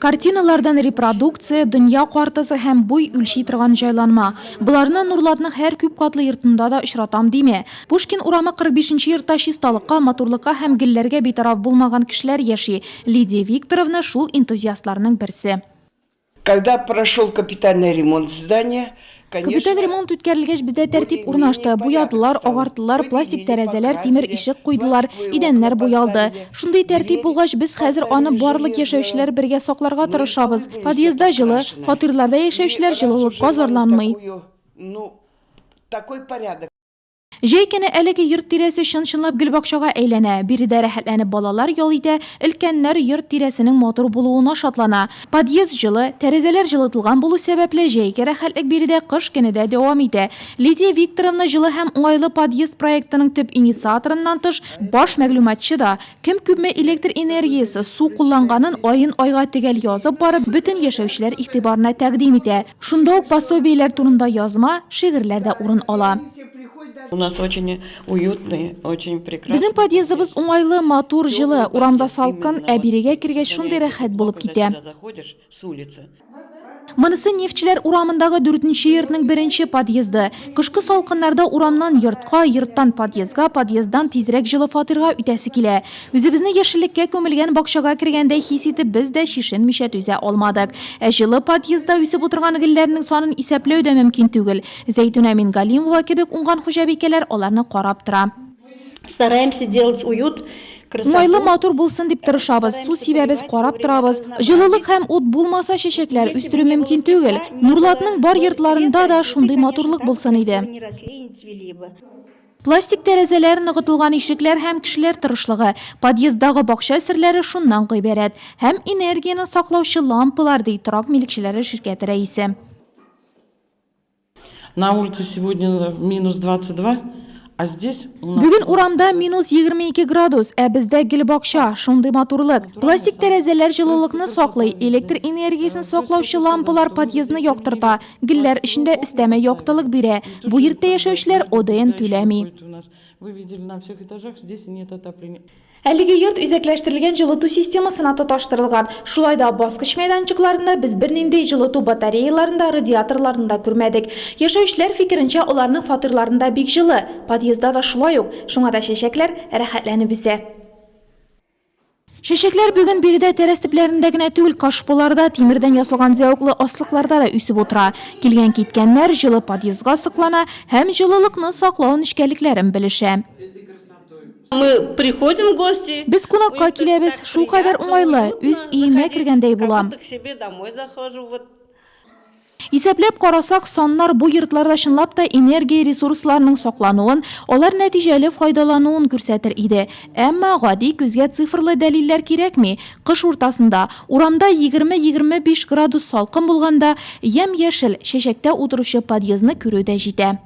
Картиналардан репродукция, дөнья картасы һәм буй үлчи торган җайланма. Боларны Нурлатның һәр күпкатлы йортында да очратам димә. Пушкин урамы 45 нче йортта чисталыкка, матурлыкка һәм гөлләргә битараф булмаган кешеләр яши. Лидия Викторовна шул энтузиастларның берсе. Когда прошел капитальный ремонт здания, конечно. Капиталь ремонт үткәрелгәч, бездә тәртип урнашты. Буядылар, агарттылар, пластик тәрәзәләр, тимер ишек куйдылар, идәннәр буялды. Шундый тәртип булгач, без хәзер аны барлык яшәүчеләр бергә сакларга тырышабыз. Подъездда җылы, фатирларда яшәүчеләр җылылыкка зарланмый. Җәй көне әлеге йорт тирәсе чын-чынлап гөлбакчага әйләнә. Биредә рәхәтләнеп балалар ял итә, өлкәннәр йорт тирәсенең матур булуына шатлана. Подъезд җылы, тәрәзәләр җылытылган булу сәбәпле, җәйге рәхәтлек биредә кыш көне дә дәвам итә. Лидия Викторовна Җылы һәм уңайлы подъезд проектының төп инициаторыннан тыш, баш мәгълүматчы да. Кем күпме электр энергиясе, су кулланганын аен-айга төгәл язып барып, бөтен яшәүчеләр игътибарына тәкъдим итә. Шунда ук пособиеләр турында язма, шигырьләр дә урын ала. У нас очень уютный, очень прекрасный. Безнең подъездыбыз уңайлы, матур, җылы. Урамда салкын, ә бирегә кергәч шундый рәхәт булып китә. Монысы Нефтьчеләр урамындагы дүртенче йортның беренче подъезды. Кышкы салкыннарда урамнан йортка, йорттан подъездга, подъезддан тизрәк җылы фатирга үтәсе килә. Үзебезне яшеллеккә күмелгән бакчага кергәндәй хис итеп без дә чишенмичә түзә алмадык. Ә җылы подъездда үсеп утырган гөлләрнең санын исәпләү дә мөмкин түгел. Зәйтүнә Мингалимова кебек уңган хуҗабикәләр аларны карап тора. Стараемся делать уют, красоту. Уңайлы, матур булсын дип тырышабыз, су сибәбез, карап торабыз. Җылылык һәм ут булмаса, чәчәкләр үстерү мөмкин түгел. Нурлатның бар йортларында да шундый матурлык булсын иде. Пластик тәрәзәләр, ныгытылган ишекләр һәм кешеләр тырышлыгы. Подъезддагы бакча серләре шуннан гыйбарәт. Һәм энергияне саклаучы лампалар, ди торак милекчеләре ширкәте рәисе. На улице сегодня минус 22, а здесь у нас... Бүген урамда минус 22 градус, ә бездә гел бакча, шундый матурлык. Пластик тәрәзәләр җылылыкны саклый, электр энергиясен саклаучы лампалар подъездны яктырта, гөлләр эчендә өстәмә яктылык бирә. Бу йортта яшәүчеләр ОДН түләми. Вы видели на всех этажах, здесь нет отопления. Әлеге йорт үзәкләштерелгән җылыту системасына тоташтырылган. Шулай да баскыч мәйданчыкларында без бернинди җылыту батареяларын да, радиаторларны да күрмәдек. Яшәүчеләр фикеренчә, аларның фатирларында бик җылы. Подъездда да шулай ук. Шуңа да чәчәкләр рәхәтләнеп үсә. Чәчәкләр бүген биредә тәрәз төпләрендә генә түгел, кашполарда, тимердән ясалган зәвыклы аслыкларда да үсеп утыра. Килгән-киткәннәр җылы подъездга соклана һәм җылылыкны саклау нечкәлекләрен белешә. Мы приходим в гости. Без кунакка киләбез, шулкадәр уңайлы, үз өемә кергәндәй булам. Как будто к себе домой захожу, вот. Исәпләп карасак, саннар бу йортларда чынлап та энергия ресурсларының саклануын, алар нәтиҗәле файдалануын күрсәтер иде. Әмма гади күзгә цифрлы дәлилләр кирәкми. Кыш уртасында, урамда 20-25 градус салкын булганда, ямь-яшел, чәчәктә утыручы подъездны күрү дә җитә.